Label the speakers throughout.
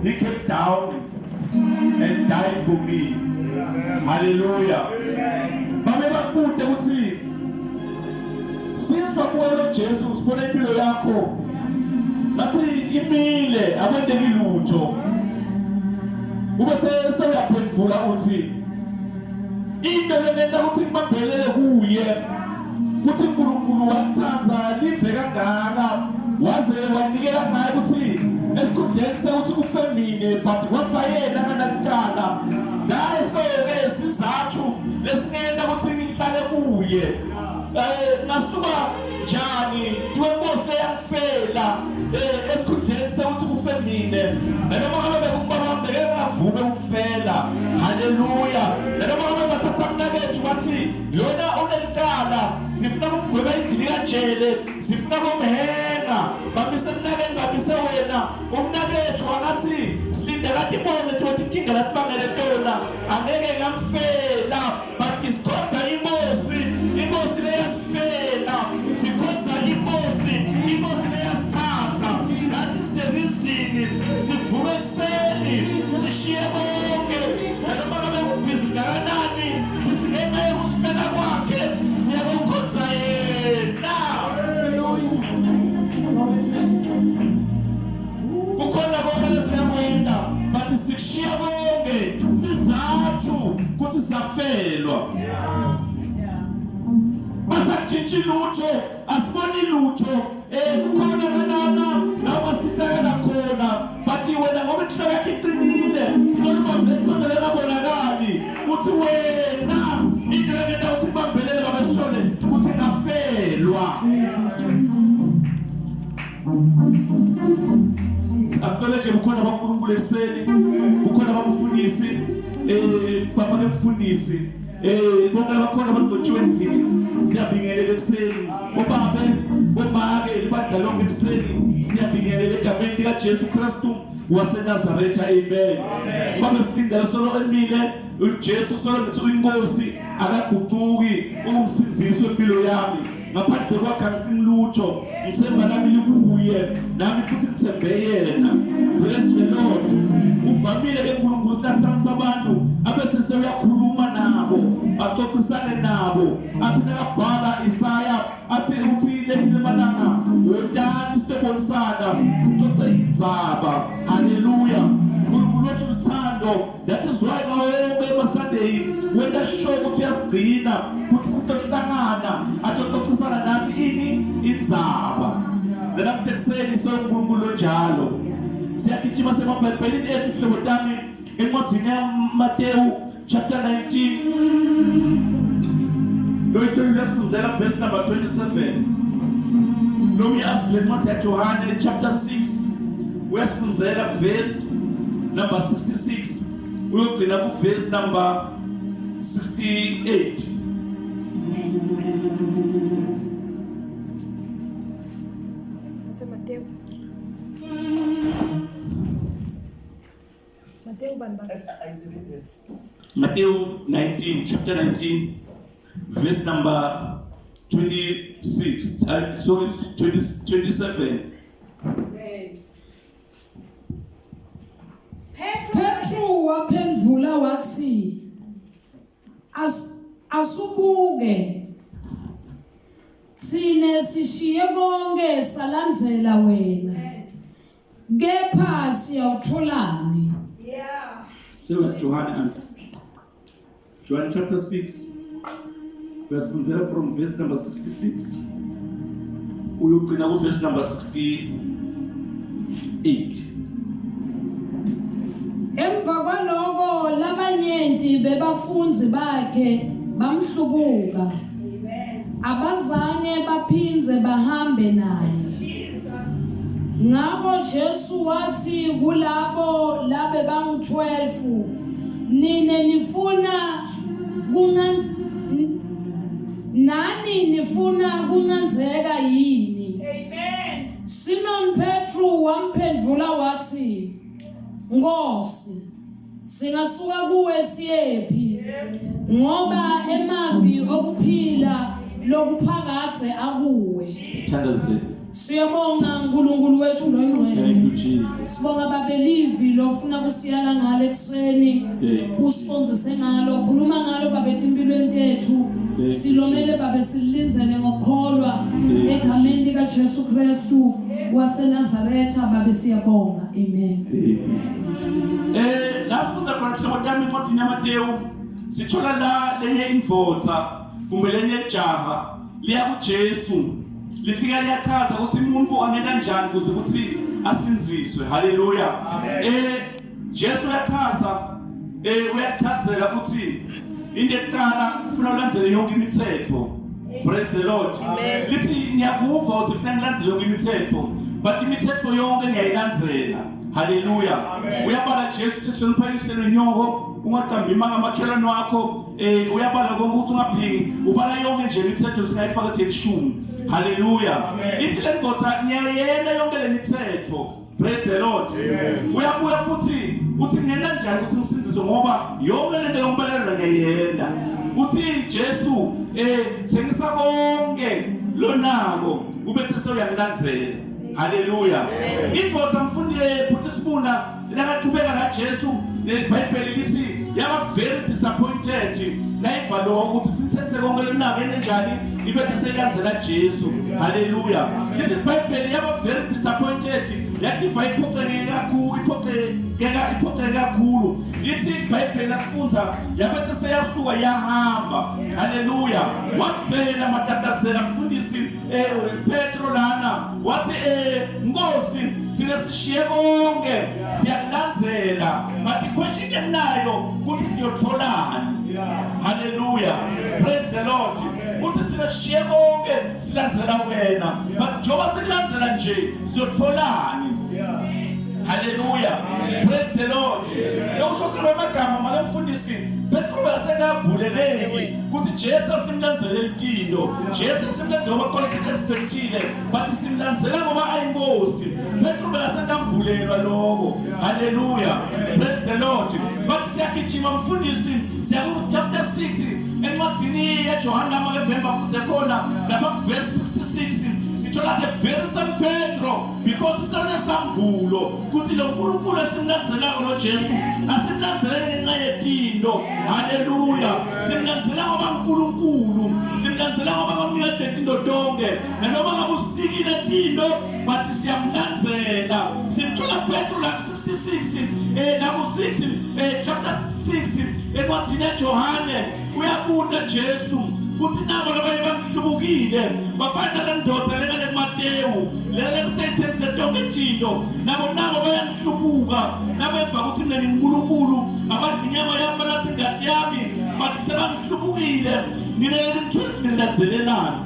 Speaker 1: He came down and died for me. Hallelujah. Babe bakute ukuthi sizwa kuwe lo Jesu sibona impilo yakho. Ngathi imile akwenteki lutho. Ube sewuyaphendula uthi into lengenta ukuthi ngibambelele kuye kuthi uNkulunkulu wakuthanda live kangaka waze wanikela ngaye ukuthi esikhundleni sekuthi kufe mina but wafa yena nganakuqala ngaso-ke sizathu lesingenta ukuthi ngihlale kuye um ngasuka njani ntiwenkosi leyangifela um esikhundleni sekuthi kufe mina nanoma ngabe bekumbaba wami bekengavume ukufela haleluya nanoma ngabe bathatha mnakethu wathi Lona unelicala sifuna kumgweba idili kajele sifuna kumhenga bamise mnakeni bamise wena umnakethu akathi silinde kade ibone ukuthi inkinga latibangele tona angeke ngamfela but isikhonza inkosi inkosi leyasifela sikhonza inkosi inkosi leyasithatha that's the reason sivuke ekuseni sishiye konke nanoma ngabe kubhizi ngakanani sithi ngenxa yokusifela kwakhe siyakukhonza yena kukhona konke lesingakwenta but sikushiya konke sizathu kuthi safelwa bathi akutshintshi lutho asiboni lutho Eh kukhona kanana lapho sitakela khona but wena ngoba inhloko yakhe iqinile solubambe inqondo lekabonakali uthi wena into lekenta ukuthi kubambelele baba sithole uthi ngafelwa Akuqale nje bukhona baNkulunkulu ekuseni bukhona bamfundisi eh baba bemfundisi Eh bonke abakhona abagcotshiwe endlini siyabingelela ekuseni. Bobabe, bomake, ibandla lonke ekuseni siyabingelela egameni lika Jesu Kristu waseNazaretha. Amen. Babe silindele solo emile uJesu solo ngithi uyinkosi akaguquki ungumsindzisi wempilo yami. Ngaphandle kwakhe angisilutho ngithemba lami likuye nami futhi ngithembe yena praise the Lord uvamile ke uNkulunkulu sihlanganisa abantu abethe sewuyakhuluma nabo axoxisane nabo athi nakabhala Isaya athi uthi leli malanga wotani sitobonisana sixoxe indzaba haleluya uNkulunkulu wethu luthando That is why ngawo wonke ama-Sunday wenta sure ukuthi uyasigcina ukuthi sitohlangana atoxoxisana nathi ini indzaba. Nalapha ekuseni soNkulunkulu lonjalo. Siyagijima semabhayibhelini ethu hlobo tami encwadini yaMateyu chapter 19 loyithola uyasifundzela verse number 27 lomunye asivule incwadi yaJohane chapter 6 uyasifundzela verse number 66 uyogcina ku verse number 68
Speaker 2: Mateo. Mateo bani bani?
Speaker 1: Matthew 19 chapter 19 verse number 26 sorry 20, 27
Speaker 3: Petru waphendvula wathi As, asubuke thine sishiye konke salandzela wena kepha siyawutholani
Speaker 2: Yeah.
Speaker 1: Sewa Johane and John chapter 6 uyasifundzela from verse number 66 uyogcina ku verse number 68
Speaker 3: Emva kwaloko labanyenti bebafundzi bakhe bamhlubuka. Abazange baphindze bahambe naye. Ngako Jesu wathi kulabo labe bangu-12 nine nifuna kuncanz nani nifuna kuncanzeka yini?
Speaker 2: Amen.
Speaker 3: Simon Petru wamphendvula wathi Nkosi Singasuka kuwe siyephi? Ngoba emavi okuphila lokuphakadze akuwe.
Speaker 1: Sithandaze.
Speaker 3: Siyabonga uNkulunkulu wethu
Speaker 1: Thank you
Speaker 3: loyingcwele.
Speaker 1: Jesus.
Speaker 3: Sibonga babelivi lofuna kusiyala ngalo ekuseni.
Speaker 1: Thank you.
Speaker 3: Usifundzise ngalo, khuluma ngalo babe etimpilweni tethu.
Speaker 1: Thank you,
Speaker 3: Silomele babe silindzele ngokukholwa
Speaker 1: you,
Speaker 3: egameni lika Jesu Kristu waseNazaretha babe siyabonga. Amen.
Speaker 1: La sifundza khona hlobo tami encwadini yaMateyu sithola la lenye indvodza kumbe lenye ijaha liya kuJesu lifika liyachaza ukuthi umuntu angena njani ukuze ukuthi asinziswe. Haleluya. Jesu uyachaza, uyachazela ukuthi into ekuqala ufuna ulandzele yonke imithetho. Praise the Lord. Lithi ngiyakuva ukuthi ufuna ngilandzele yonke imithetho, but imithetho yonke ngiyayilandzela. Haleluya. Uyabala Jesu uthi hlonipha ihlelo nyoko, ungacambi imanga amakhelwane wakho, uyabala konke ukuthi ungaphingi, ubala yonke nje imithetho singayifaka siyelishumi. Haleluya. Ithi le ndvodza ngiyayena yonke le mithetho. Praise the Lord. Uyabuya futhi uthi ngena njani ukuthi ngisindziswe ngoba yonke lento yokubaleka ngiyayenda. Uthi Jesu thengisa konke lonako ubethe sewuyangilandzela. Haleluya. Indvodza mfundile futhi sibuna nakaqhubeka la Jesu leBhayibheli lithi yaba very disappointed nayiva lokho ukuthi futhi konke lonako enenjani ibethe seyilandzela Jesu. Haleluya. Lithi iBhayibheli yaba very disappointed yativa iphoxeke kakhulu, iphoxeke kakhulu. Lithi iBhayibheli lasifunza yabethe seyasuka yahamba. Haleluya. Wavela matatazela mfundisi Petro lana wathi Nkosi thina sishiye konke siyakulandzela, but question enginayo ukuthi siyotholani. Haleluya. Praise the Lord. Uthi thina sishiye konke silandzela wena, but njengoba sikulandzela nje siyotholani. Haleluya. Praise the Lord. Lokusho amagama make mfundisi Petro basengabhuleleki ukuthi Jesu simlandzele litilo, Jesu simlandzele ngoba khona expectile, but simlandzela ngoba ayinkosi. Petro basengambulelwa lokho. Haleluya. Praise the Lord. But siyagijima mfundisi siya ku chapter 6 encwadini yaJohana make bhemba futhi khona lapha ku verse 66 sithola the very same Petro because sisenesambulo ukuthi lo nkulunkulu esimlandzelako lo Jesu asimlandzelele ngenxa yetinto. Haleluya. Simlandzela ngoba uNkulunkulu, simlandzela ngoba ngamnikade tinto tonke, nanoma ngabe usinikile tinto but siyamlandzela. Simthola Petro la 66 la ku 6 chapter 6 encwadini yaJohane uyabuta Jesu uthi nabo labanye bamhlubukile bafana nale ndoda lena lekuMatewu lena lekuthengise tonke tinto, nabo bayahlubuka nabeva ukuthi mina nginguNkulunkulu, abadla inyama yami banathi ingati yami, but sebangihlubukile nina leli nilandzelelani.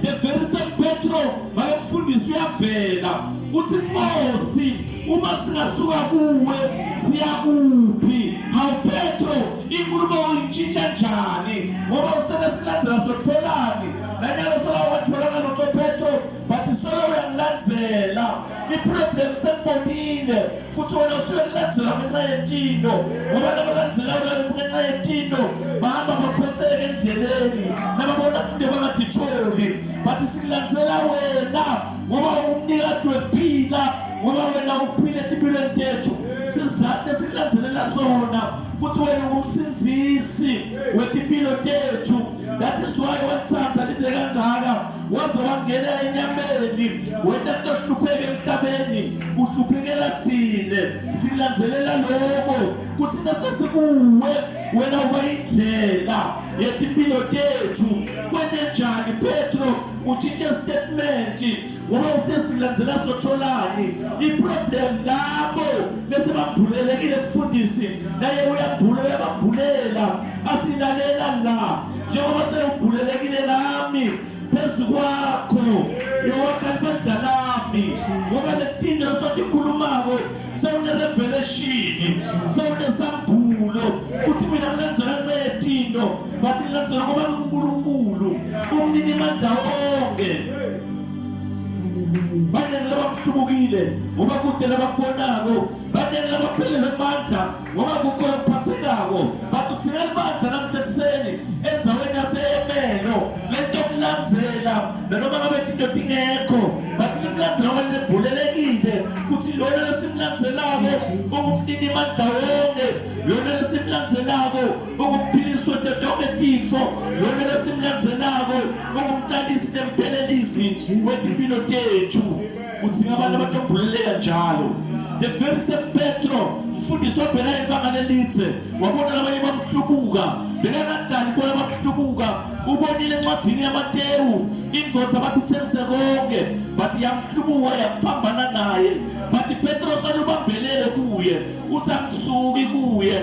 Speaker 1: The very same Petro bayomfundisi uyavela uthi Nkosi uma singasuka kuwe siyakuphi? Hawu Petro, inkulumo uyintshintsha njani ngoba usele silandzela sotholani nanyalo sola watholana lutho Petro, but solo uyangilandzela. I-problem sengibonile ukuthi wena usuyokulandzela ngenxa yetinto, ngoba nabalandzela ngenxa yetinto bahamba baphoxeke endleleni nababona into bangaditholi, but sikulandzela wena ngoba umnikati wekuphila, ngoba wena uphile etimpilweni tethu. Sizathu esikulandzelela sona ukuthi wena ungumsindzisi wetimpilo tethu. That is why wathatha live kangaka waze wangena enyameni wena kutohlupheka emhlabeni uhluphekela thina. Silandzelela lokho kuthi nasesikuwe wena uba indlela yetimpilo tethu. Kwente njani Petro utshintshe statement ngoba uthe silandzela sotholani. I-problem labo lesebambulelekile mfundisi naye uyabhula uyabambulela athi lalela la njengoba sewubhulelekile nami phezu kwakho yowakhani bandla lami, ngoba letinto lesotikhulumako sewune-revelation sewunesambulo uthi mina ngilandzela ncetinto but ngilandzela ngoba nguNkulunkulu umnini mandla wonke. Banengi labakuhlubukile ngoba kude labakubonako, banengi labaphelelwe amandla ngoba kukho lokuphathekako. But uthina libandla namhla ekuseni endzaweni yase-Emelo lento kulandzela limlandzela nanoma ngabe tinto tingekho but limlandzela ngoba libhulelekile kutsi lona lesimlandzelako ungumnini mandla wonke lona lesimlandzelako ungumphilisi wato tonke tifo lona lesimlandzelako ungumcalisi nemphelelisi wetimpilo tethu udzinga abantu abatobhuleleka njalo the very same Petro mfundisi wabheka ibanga lelitse wabona labanye bamhlubuka bekangadali bona bamhlubuka ubonile encwadini yaMatewu indvodza bathi tsengise konke bathi yamhlubuka yaphambana naye bathi Petro salubambelele kuye uthi angisuki kuye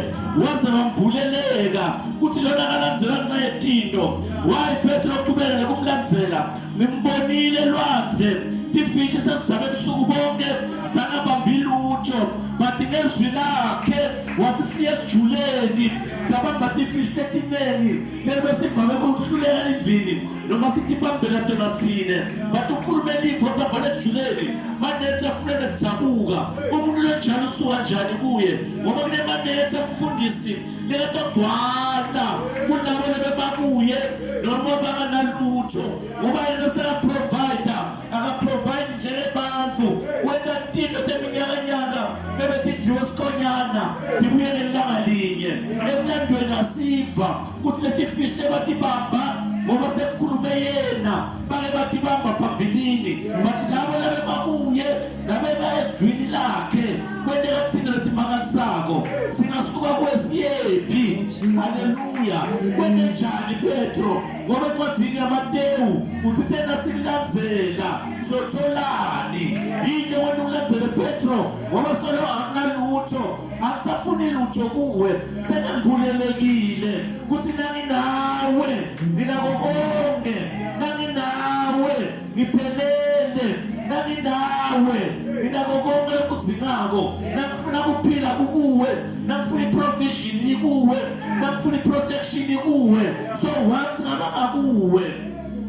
Speaker 1: waze wambuleleka kuthi lona kalandzela ncetinto why Petro qhubeka nekumlandzela ngimbonile lwandle tifishi sesizame ebusuku bonke sangabambi lutho but ngezwi lakhe wathi siye ekujuleni sabamba tifishi letiningi leli besivame ukuhluleka livini noma sithi bambela tona thine but ukhulume livi wathi hambana ekujuleni manethe afulele kudzabuka umuntu lonjalo usuka njani kuye ngoba kunemanethe mfundisi lekatogcwala kulabo lebebakuye noma banganalutho ngoba yena sekaprovider akaprovide njengebantfu wenta tinto teminyakanyaka bebetidliwe sikhonyana tibuye ngelanga linye emlandweni asiva kutsi letifishi lebatibamba ngoba sekukhulume yena bake batibamba phambilini but labo labebakuye nabema ezwini lakhe kwenteka tinto letimangalisako singasuka kwesiyephi haleluya kwente njani Petro ngoba encwadini yaMatewu uthi thena sikulandzela sotholani yini wena ulandzele Petro ngoba solo anginalutho angisafuni lutho kuwe sengembulelekile kuthi nanginawe nginako konke nanginawe ngiphelele nanginawe nginako konke lokudzingako nangifuna kuphila kukuwe nangifuna i-provision ikuwe nangifuna i-protection ikuwe so once ngaba ngakuwe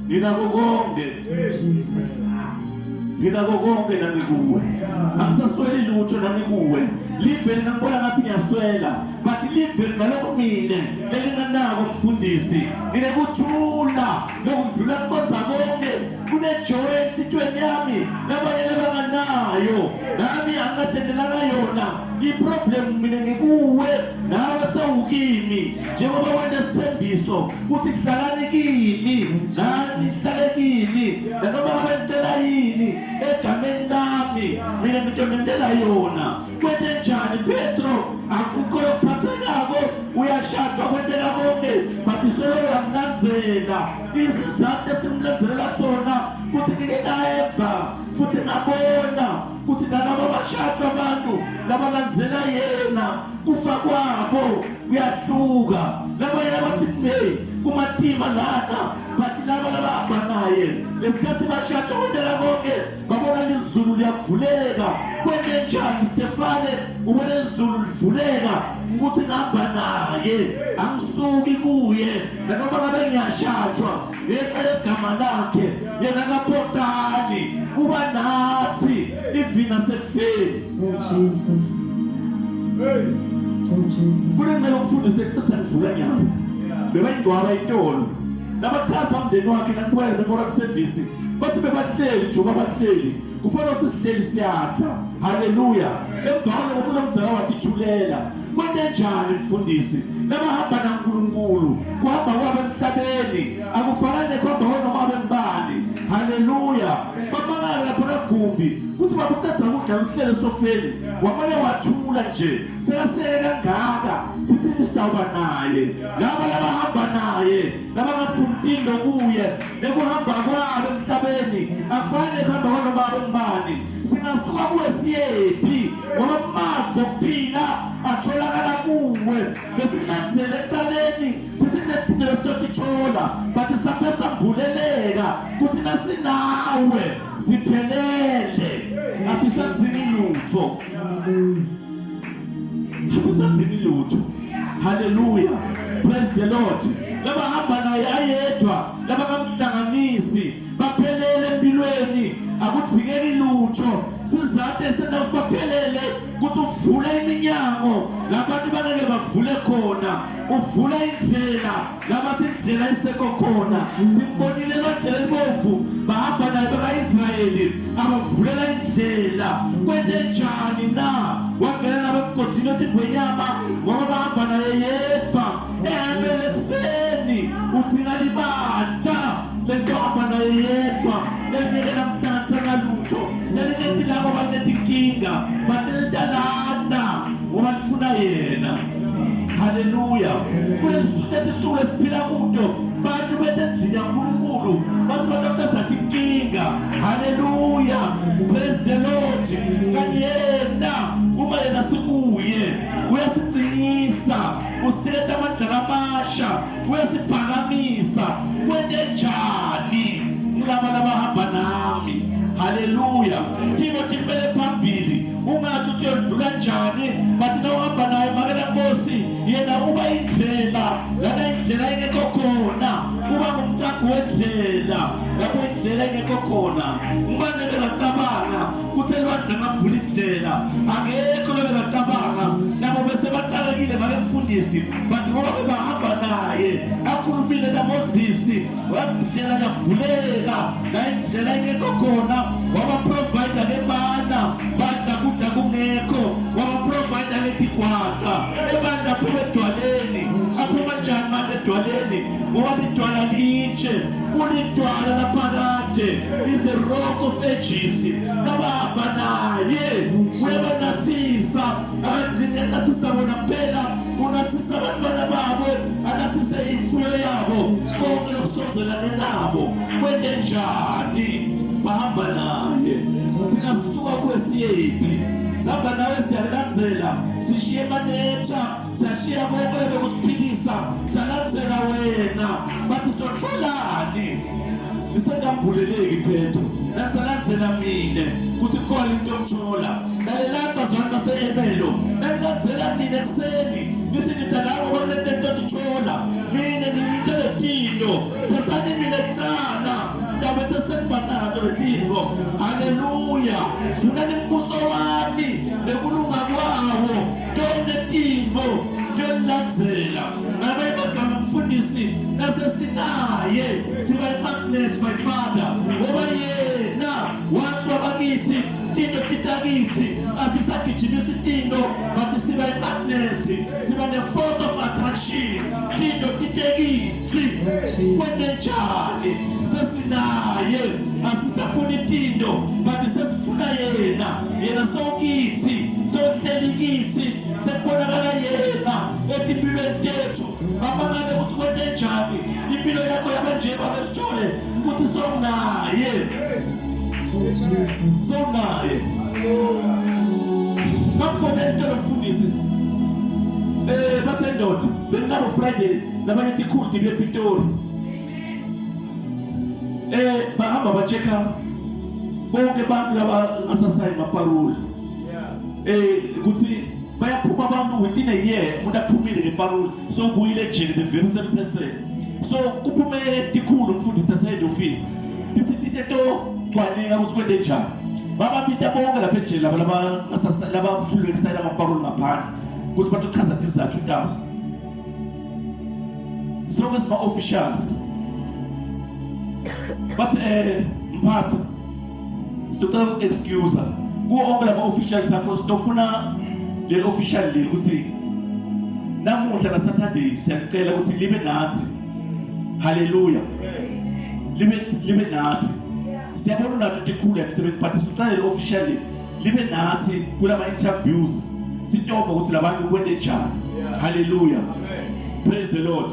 Speaker 1: nginako konke
Speaker 3: Jesus.
Speaker 1: Nginako konke nangikuwe angisasweli lutho nangikuwe live lingangibona ngathi ngiyaswela but live ngalokho mina elinganako mfundisi nginekuthula lokudlula kuqonda konke kunejoy enhlitweni yami labanye labanganayo nami angadendelanga yona iproblem mina ngikuwe nawe sewukimi njengoba wena sithembiso kuthi hlalani kimi nani sihlale kini nanoma ngabe nicela yini egameni lami mina ngitonentela yona kwente njani Petro akukho lokuphathekako uyashatshwa kwentela konke but solo uyamlandzela isizathu esimlandzelela sona kuthi ngike ngaeva futhi ngabona kuthi nalabo abashatshwa abantu labalandzela yena kufa kwabo kuyahluka labanye labathi hey kumatima lana but laba labahamba naye lesikhathi bashada kwentela konke babona lizulu liyavuleka kwente njani Stefane ubona lizulu livuleka ukuthi ngihamba naye angisuki kuye nanoma ngabe ngiyashatshwa ngenxa yegama lakhe yena kapotani uba nathi ivina sekufeni
Speaker 3: Oh Jesus. Oh Jesus.
Speaker 1: Kunencela ukufundisa ekucitha ngidlula nyalo bebayingcwaba itolo nabachaza umndeni wakhe nakubona memorial service bathi bebahleli njengoba bahleli kufanele ukuthi sihleli siyadla haleluya emva kwaloko umuntu omdala watithulela kwente njani mfundisi labahamba naNkulunkulu kuhamba kwabo emhlabeni akufanele nekuhamba kwanoma bembani haleluya bamangala lapha kagumbi kuthi bakucatha kudla uhlele esofeni wamane wathula nje sekaseke kangaka sithi sitawuba naye laba labahamba naye labangafuni into kuye nekuhamba kwabo emhlabeni akufanele kuhamba kwanoma bengubani singasuka kuwe siyephi ngoba amazwi okuphila atholakala kuwe besilandzele ekucaleni sithi kunetindlela lesitotithola but sambe sambuleleka kuthi nasinawe siphelele asisadzingi lutho asisadzingi lutho haleluya praise the Lord labahamba naye ayedwa labangamhlanganisi baphelele empilweni akudzingeki lutho. Sizathu esenta ukuthi baphelele ukuthi uvula iminyango labantu bangeke bavule khona, uvula indlela labathi indlela isekho khona. Simbonile lo ndlela elibovu bahamba naye baka-Israyeli abavulela indlela. Kwente njani na? Wangena nabo emgodini otingwenyama ngoba bahamba naye yedwa. Ehambele ekuseni uthi ngalibandla lelihamba naye yedwa lelingeke lamhlanganisa ngalutho lelingeti labo banetinkinga bateltalana ngoba lifuna yena. Haleluya. Kulesi suku lesiphila kuto bantu bethe endlini yaNkulunkulu bathi bathatha tinkinga. Haleluya, praise the Lord. Kanti yena uma yena sikuye uyasiqinisa, usiniketa amandla lamasha, uyasiphakamisa. Kwente njani ngilaba labahamba nami? Haleluya. Timo timbele phambili, ungathi uthi uyodlula njani, bathi nawuhamba naye makela Nkosi, yena uba indlela lana indlela ingekho khona, uba ngumcambi wendlela lapho indlela ingekho khona. Ngubani bekacabanga kuthi elwandle ngavula indlela? Akekho lobekacabanga. Nabo bese baqalekile make mfundisi, bathi ngoba bebahamba naye akhulumile naMoses, wandlela yavuleka la indlela ingekho khona, wabaprovide ngemana badla kudla kungekho, wabaprovide ngetigwaca ebandla aphuma edwaleni. Aphuma njani manje edwaleni? Ngoba lidwala litshe, ulidwala laphakade, is the rock of ages. Nabahamba naye uyabanathisa, akagcini anathisa bona kuphela, unathisa abantwana babo, anathise imfuyo yabo, konke lokusondelane nabo. Kwente njani? Bahamba naye. Singasuka kuwe siyephi? Sihamba nawe, siyalandzela, sishiye emanetha, siyashiya konke bekusiphilisa, salandzela wena. Bathi sotholani? Isengambuleleki Petro, nasalandzela mine kuthi khona into yokuthola. Lalelani bazalwane base-Emelo, nanilandzela mina ekuseni nithi ngidala ngoba kunento yokuthola. Mina ngiyinto letino, thathani mina kucala, ndabethe sengibanato letintfo. Haleluya. Funani umbuso wami nekulunga kwawo, tonke tintfo tiyonilandzela. Ngamanye amagama mfundisi, nasesinaye siba imagnet, my father, ngoba yena wathi wabakithi tinto titakithi, asisagijimisa itinto, but siba imagnet, siba ne-force of attraction, tinto titekithi. Kwente njani? Sesinaye, asisafuni tinto, but sesifuna yena. Yena sowukithi, sowuhleli kithi, sekubonakala yena etimpilweni tethu. Bamangale ukuthi kwente njani impilo yakho yaba nje, babesithole ukuthi sowunaye, sowunaye. Bakufonela into lomfundisi, bathe ndoda benginabo Friday labanye tikhulu tibuye ePitori, bahamba ba-check-a bonke abantu laba ngasasayi maparoli, ukuthi bayaphuma abantu within a year, umuntu aphumile ngeparoli so ubuyile ejele, the very same person. So kuphume tikhulu umfundisi tashead office, tithi tite to cwaninga ukuthi kwente njani. Bababita bonke lapha ejele laba laba labahlulwe kusayina amaparoli ngaphandle ukuthi batochaza tizathu tabo. Sonke sima officials, bathi mphathi, sitocela uku-excuse kuwo onke lama officials akho, sitofuna le official le ukuthi namuhla na Saturday siyacela ukuthi libe nathi. Haleluya. Libe nathi. Siyabona unathi tikhulu emsebenzini, but sicela le official le libe nathi kulama interviews, sitova ukuthi labantu kwente njani. Haleluya, praise the Lord.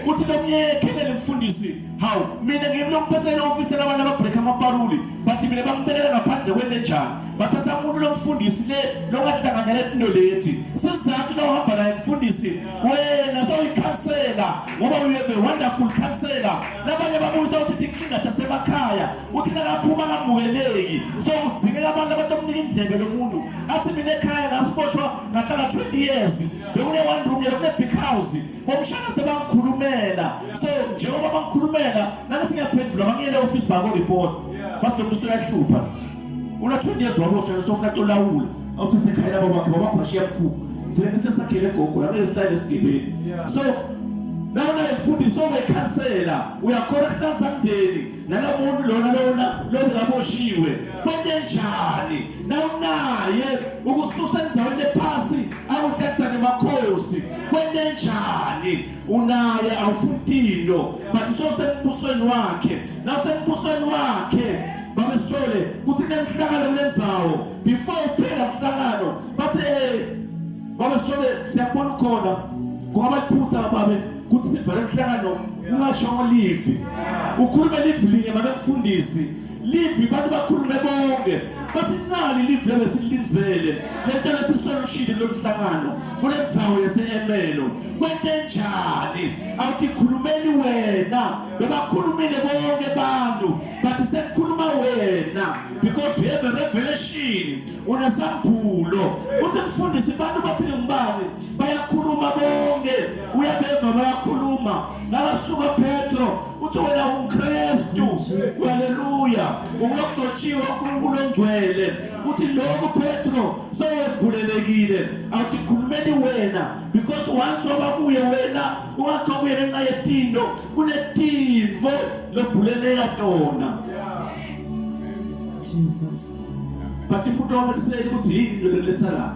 Speaker 1: Uthi lomnye khenele mfundisi, hawu, mina ngimi lomphethe le-ofisi labantu ababreak amaparuli, but mina bangibekela ngaphandle, kwente njani? Bathatha umuntu lomfundisi le longahlanganyela into lethi. Sizathu la uhamba naye mfundisi, wena sewuyikhansela, ngoba you have a wonderful counselor. Labanye babuza ukuthi tinkinga tasemakhaya, uthi nakaphuma kamukeleki, so udzingeka abantu abatomnika indlebe. Lo muntu athi mina ekhaya ngasiboshwa ngahlala 20 years, bekune one room, yena kune big house, bomshana sebangikhulumela. So njengoba bangikhulumela, nangathi ngiyaphendula, bangiyele office bako report, basidomuntu usuyahlupha. Una 20 years waboshwa sofuna tolawula. Awuthi sekhaya laba bakhe babakho washiya mkhulu. Thina ngisile sakhele gogo la ngeke sihlale esigebeni. So nawuna imfundiso ongayikhansela uyakhona kuhlanza mndeni nalomuntu lona lona lobekaboshiwe kwente njani nawunaye ukususa endaweni lephasi akuhlanza nemakhosi kwente njani unaye awufuni into but sosembusweni wakhe nasembusweni wakhe babe sithole kuthi kunemhlangano kulendzawo before uphela mhlangano bathi babe sithole siyabona ukhona kungaba liphutha babe kuthi sivale umhlangano ungashongo livi ukhulume livi linye babe mfundisi livi bantu bakhulume bonke bathi nali livi lebesilindzele lento lethi solution lomhlangano kulendzawo yase-emelo kwente njani awutikhulumeli wena bebakhulumile bonke bantu but sekukhuluma wena because you have a revelation unesambulo uthi mfundisi bantu bathi ngubani bayakhuluma bonke uyabeva bayakhuluma nakasuka Petro uthi wena ungKristu haleluya ungulogcotshiwe uNkulunkulu ongcwele uthi lokho Petro sowembulelekile awutikhulumeli wena because once waba kuye wena ungakho kuye ngenxa yetinto kunetimvo lobhuleleka tona.
Speaker 3: Jesus.
Speaker 1: But umuntu wami ekuseni ukuthi yini into lekuletha la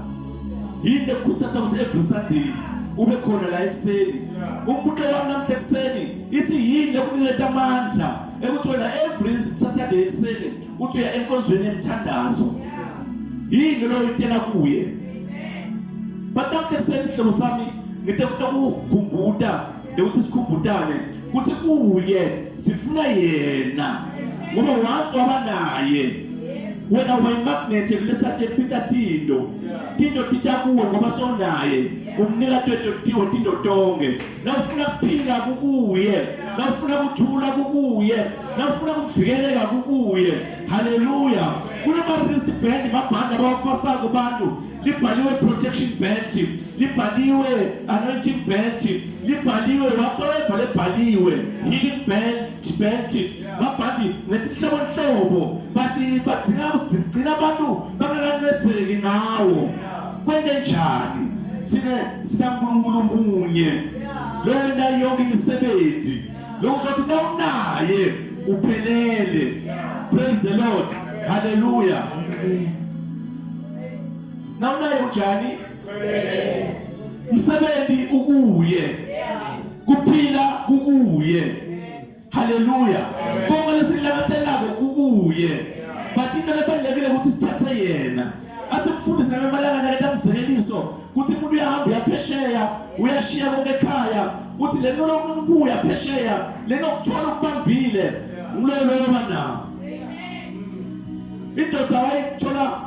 Speaker 1: yini lekukhuthaza ukuthi every Sunday ube khona la ekuseni umuntu wami namhla ekuseni ithi yini lekuniketa amandla ekuthi wena every Saturday ekuseni uthi uya enkonzweni yemthandazo yini lo itela kuye but namhla ekuseni sihlobo sami ngite kutokukhumbuta nekuthi sikhumbutane kuthi kuye sifuna yena ngoba once waba naye wena uba imagnet ekuletha epita tindo tindo tita kuwe ngoba sonaye umnika tweto tindo tonke nawufuna kuphila kukuye nawufuna kuthula kukuye nawufuna kuvikeleka kukuye haleluya kunama-wrist band mabhandi abawafasako bantu libhaliwe protection belt libhaliwe anointing belt libhaliwe whatsoever lebhaliwe healing belt mabhandi ngetinhlobonhlobo bathi badzinga gcina abantu bangakancedzeki ngawo kwente njani thina sinaNkulunkulu munye lo wenta yonke imisebenzi lokusho ukuthi nawunaye uphelele praise the Lord hallelujah nawunaye unjani umsebenzi ukuye kuphila kukuye haleluya konke lesilangatelako kukuye but into lebalulekile ukuthi sithathe yena athi mfundisi namemalanga naketa mzekeliso kuthi umuntu uyahamba uyaphesheya uyashiya konke ekhaya uthi le nto lokubuya phesheya le nokuthola ukubambile ngiloyo loyo banawo indoda wayithola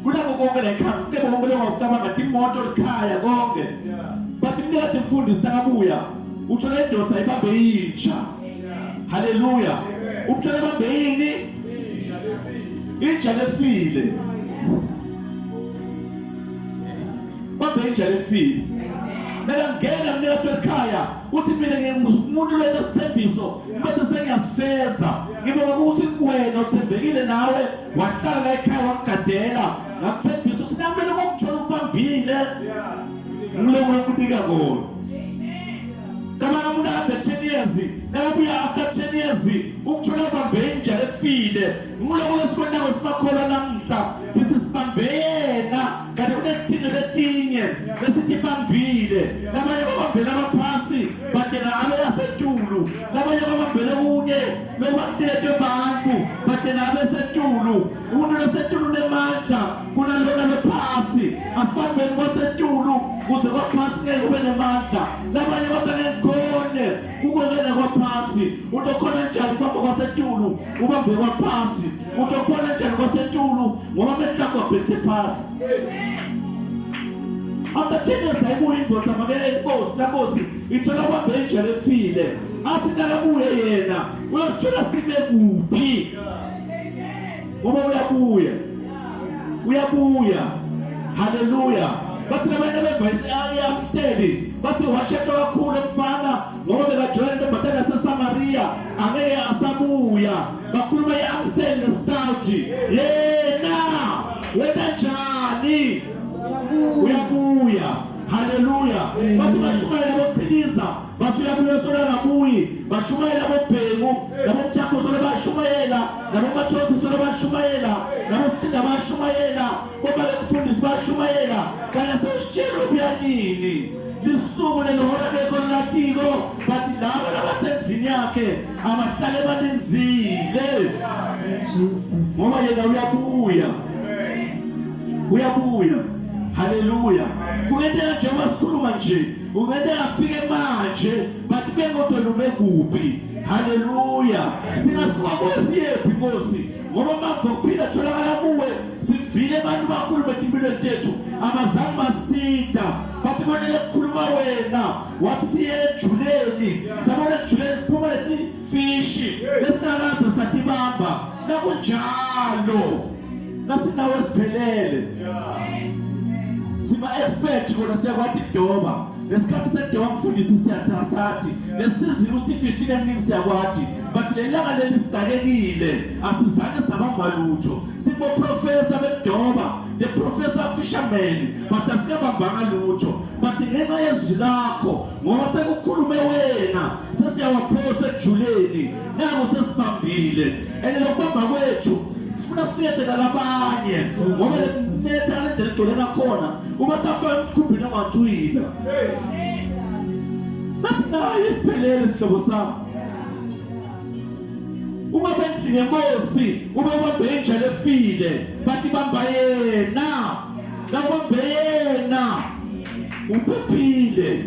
Speaker 1: kunako konke la ekhaya mcebo konke longawucabanga timoto likhaya konke but mnikade mfundisi nakabuya uthola indoda ibambe intsha haleluya umthola ibambe yini intsha lefile bambe intsha lefile nakangena mnikati welikhaya uthi mina ngingumuntu lento sithembiso bese sengiyasifeza ngibonga ukuthi wena uthembekile nawe wahlala la ekhaya wangigadela ngakuthembisa ukuthi nami mina ngokuthola ukubambile ngiloko lokunika kona cabanga umuntu ahambe 10 years nakabuya after 10 years ukuthola ubambe inja efile ngiloko lesikwentako simakholwa namhla sithi sibambe yena kanti kunethinto letinye lesithi bambile labanye babambele abaphasi batshela abe asetulu labanye babambele kunye lokubakuniketwe bantu batshela abe setulu umuntu losetulu unemandla kunalona lophasi asifani beni kwasetulu kuze kwaphasi ngeke kube nemandla labanye bathi angeke ngikhone kukwekela kwaphasi utokhona njani kubamba kwasetulu ubambe kwaphasi utokhona njani kwasetulu ngoba amehlo akho abhekise phasi after 10 years ayibuye indoda make inkosi lankosi ithola ubambe injalo efile athi nakabuye yena uyosithola sime kuphi ngoba uyabuya uyabuya haleluya bathi labanye beva i-amsteli bathi washeshwa kakhulu mfana ngoba bekajoyina intombazane yaseSamaria angeke asabuya bakhuluma i-amstel nestout yena Wena njani? Uyabuya. Haleluya. Bathi bashumayela bokuqiniza, bathi uyabuya solo akabuyi. Bashumayela bobhengu, nabomthapho solo bashumayela, nabomathotho solo bashumayela, nabositinda bashumayela, bobaba mfundisi bashumayela. Kana sesitshela ubuya nini? Lisuku lelihora kekho latiko, bathi laba labasendlini yakhe abahlale balinzile.
Speaker 3: Jesus.
Speaker 1: Ngoba yena uyabuya. Uyabuya. Haleluya. Kungenteka njengoba sikhuluma nje, ungenteka afike manje, but kuyengothi wena ume kuphi. Haleluya. Singasuka kwesiyephi Nkosi, ngoba amandla okuphila atholakala kuwe. Sivile abantu bakhulu betimpilweni tethu abazange basida, bathi konele kukhuluma wena, wathi siye ejuleni, sabona ejuleni siphuma leti fishi lesingakaze satibamba. Nakunjalo nasinawe siphelele, siba expert kona, siyakwati kudoba. Lesikhathi sedoba mfundisi siyathasathi lesizini ukuthi ifish eminingi siyakwati, but lelanga leli sidakekile, asizange sabamba lutho. Sibo professor bekudoba, the professor fisherman, but asikabambanga lutho. But ngenxa yezwi lakho, ngoba sekukhulume wena, sesiyawaphosa ekujuleni, naku sesibambile. And lokubamba kwethu sifuna silethe nalabanye, ngoba letha ngalendlela egcwele ngakhona, uma safaka emkhumbini ongacwila nasinaye isiphelele sihlobo sami. Uma bendlini yenkosi ube ubambe inja lefile, bathi bamba yena, nawubambe yena uphephile.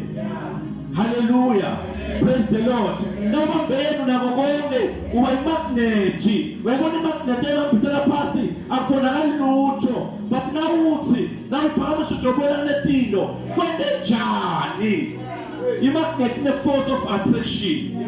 Speaker 1: Haleluya, praise the Lord. Nawubambe yena unako konke, uba imagnethi. Uyayibona imagnethi ehambisela phasi, akubonakali lutho, but nawuthi nawuphakamisa udobela kuletino, kwente njani? Imagnet ine-force of attraction.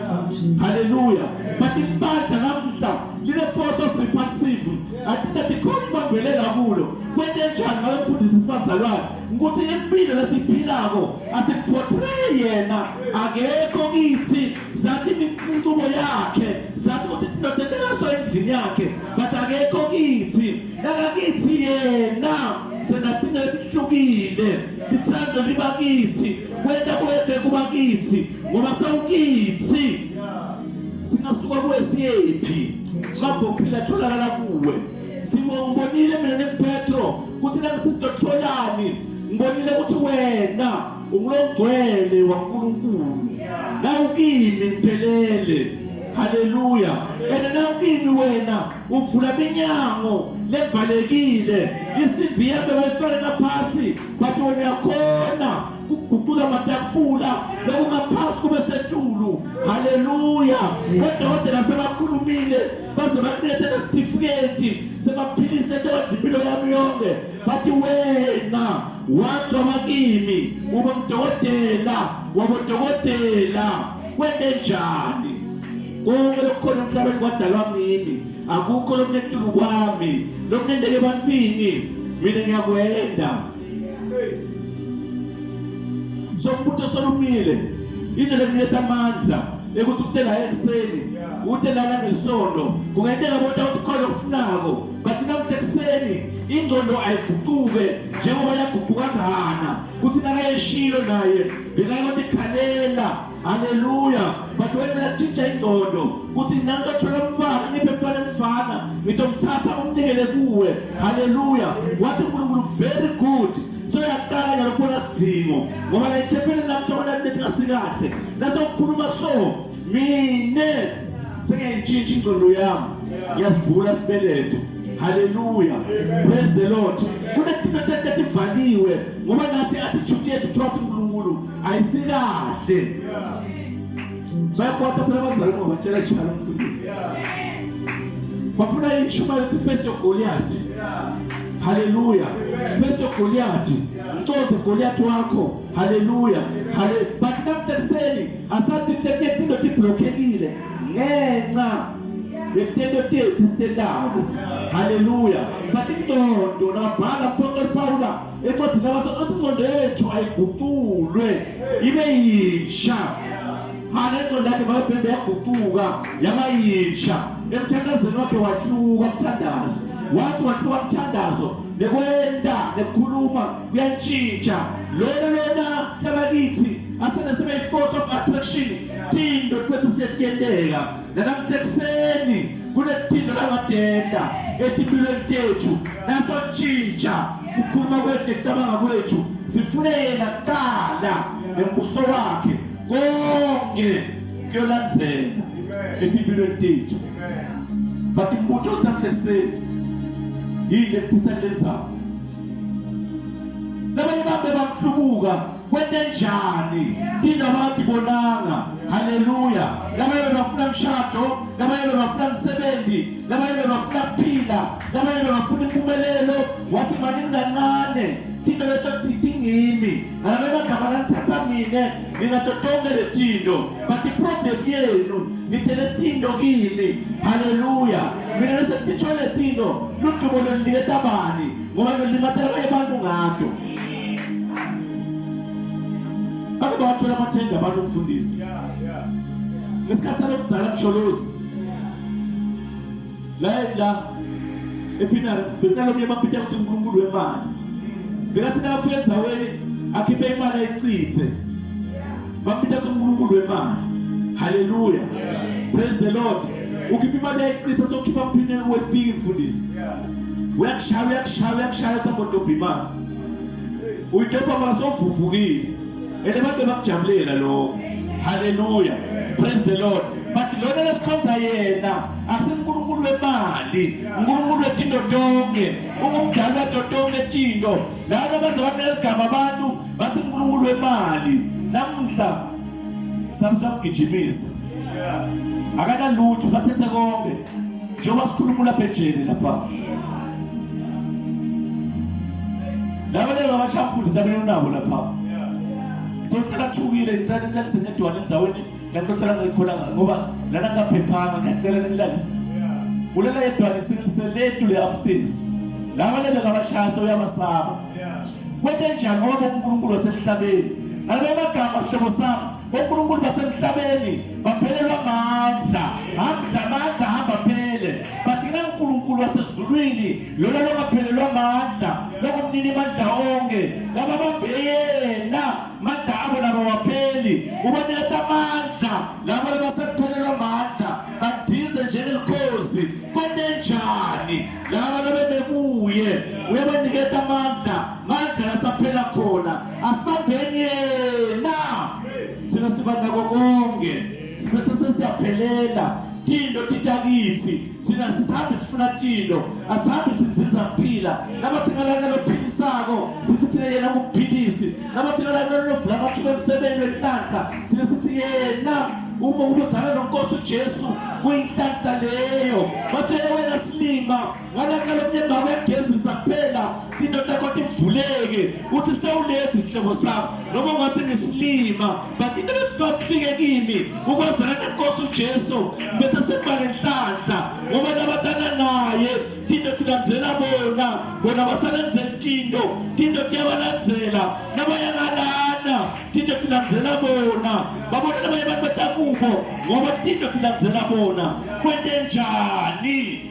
Speaker 1: Haleluya. But ibandla namhla line-force of repulsive, athi tikhona ibambelela kulo. Kwente njani ngabe mfundisi sibazalwane ukuthi impilo lesiyiphilako asikuportray yena, akekho kithi. Sathi incubo yakhe, sathi ukuthi tinotendekaso endlini yakhe, but akekho kithi. Nakakithi yena senatinto letihlukile, lithando liba kithi, kwenta kwethu kuba kithi, ngoba sewukithi. Singasuka kuwe siyephi? Mavophila tholakala kuwe. Sibonile mina nePetro kuthi nangithi sidotholani, ngibonile ukuthi wena ungulongcwele waNkulunkulu, nawukimi ngiphelele. Haleluya. And nawukimi wena uvula iminyango levalekile, iCV yami bayifake ngaphasi, but wena uyakhona kuguqula amatafula lokungaphansi kube setulu. Haleluya. Odokotela sebakhulumile, baze bakulethe nesitifiketi semaphilisi lento wadla impilo yami yonke, bathi wena wazwa kimi uba mdokotela wabodokotela. Kwente njani? Konke lokukhona emhlabeni kwadalwa ngimi, akukho lokunetulu kwami, lokunendeke ebantwini, mina ngiyakwenda. So umbuto solumile, into lekuniketa amandla ekuthi ukutela ekuseni, ute lana ngesondo, kungenteka bona ukuthi khona okufunako, but namuhla ekuseni ingcondo ayiguquke njengoba yaguquka ngana kuthi nakayeshilo naye bekayotikhalela. Haleluya. But wena yatshintsha ingcondo kuthi nanto thola umfana, ngiphe mntwana emfana, ngitomthatha umnikele kuwe. Haleluya. Wathi uNkulunkulu very good. So yaqala nyalo kubona sidingo, ngoba la ithempelini lami sokona lethi ngasikahle nasokukhuluma. So mine sengiyayitshintsha ingcondo yami, ngiyasivula sibeletho. Haleluya, praise the Lord. Kunetinto tetivaliwe ngoba nathi attitude yethu towards uNkulunkulu ayisikahle. Bayakwata phela abazali ngobatshela njalo umfundisi, bafuna ishumayelo ukuthi face your Goliath. Haleluya. Face your Goliath, mcothe Goliath wakho. Haleluya. Hale but namhla ekuseni asathi letinto tiblockekile ngenxa yetento tethu sitentako. Haleluya. But ingcondo, nabhala Apostle Paula encwadini yabaso, athi ingcondo yethu ayiguculwe ibe yisha. Hale ingcondo yakhe bayibhembe yagucuka yaba yisha. Emthandazweni wakhe wahluka umthandazo, wathi wahluka umthandazo. Nekwenta nekukhuluma kuyantshintsha. Lona lona hlala kithi asene sibe i-force of attraction. Tinto bese siyatiyenteka. Nanamhla ekuseni kunethinto langadenda etimpilweni tethu. Nasotshintsha ukukhuluma kwethu nekucabanga kwethu. Sifune yena kuqala nembuso wakhe. Konke kuyolandzela etimpilweni tethu. But imbuto sinamhla ekuseni yini ekuthisa kule ndzawo? Labanye bambe bamhlubuka kwente njani tinto abatibonanga. Haleluya. Labanye bebafuna mshado, labanye bebafuna msebenzi, labanye bebafuna kuphila, labanye bebafuna impumelelo. Wathi manini kancane tinto leto tingimi ngalame magama nanithatha mine ninato tonke letinto, but iproblem yenu nitele tinto kimi. Haleluya. Mina bese ngititsho letinto luhlobo loluniketa bani ngoba nolimatela abanye abantu ngato. Abantu bawathola amathenda abantu umfundisi. Ngesikhathi salomdzala Msholozi la la ePinari bekunalomnye bambita ukuthi uNkulunkulu wemali. Bekathi nakafika endzaweni akhiphe imali ayichithe. Bambita ukuthi uNkulunkulu wemali. Haleluya. Praise the Lord. Ukhipha imali ayichithe sokhipha mphini wepiki mfundisi. Uyakushaya uyakushaya uyakushaya uthi ambodobha imali. Uyidobha masovuvukile. And abantu bakujabulela lokho. Haleluya. Praise the Lord. But lona lesikhonza yena akusinkulunkulu wemali, uNkulunkulu wetinto tonke, ungumdali wato tonke tinto. Laba baze baneligama abantu bathi uNkulunkulu wemali. Namhla samgijimisa. Akanalutho bathethe konke. Njengoba sikhuluma lapha ejele lapha. Laba laba abashamfundisi labanye unabo lapha. Sohlala thukile ngicela nilalise ngedwana endzaweni la ngihlala ngikhona ngoba lana ngaphephanga ngiyacela nilalise. Ulala yedwana seletu le upstairs. Laba laba kabashaya soyabasaba. Kwente njani ngoba uNkulunkulu wasemhlabeni. Ngalaba amagama sihlobo sami oNkulunkulu basemhlabeni baphelelwa amandla. Amandla amandla hamba phele. But kunaNkulunkulu wasezulwini lona longaphelelwa amandla longumnini mandla onke. Laba bambe yena mandla abo nabo wapheli. Ubaniketa amandla labo labasephelelwa amandla bandize njengelikhozi. Kwente njani laba labebekuye uyabaniketa amandla mandla lasaphela khona. Asibambeni yena thina sibanako konke siphethe sesiyaphelela tinto titakithi thina sihambe sifuna tinto asihambe sinzinza kuphila nabathi ngalana lophilisako sithi thina yena ngumphilisi nabathi ngalana lovula amathuba emsebenzi wenhlanhla thina sithi yena uma ubuzana nonkosi uJesu kuyinhlanhla leyo. Bathi wena silima ngalana lomnyama uyagezisa kuphela tinto takho tivuleke uthi sewuledi sihlobo sami noma ungathi ngisilima but into lesifike kimi ukwazana nenkosi uJesu bese sekuba nenhlanhla ngoba labatana naye tinto tilandzela bona bona basalandzela tinto tinto tiyabalandzela nabaya ngalana tinto tilandzela bona babona labanye abantu batakubo ngoba tinto tilandzela bona. Kwente njani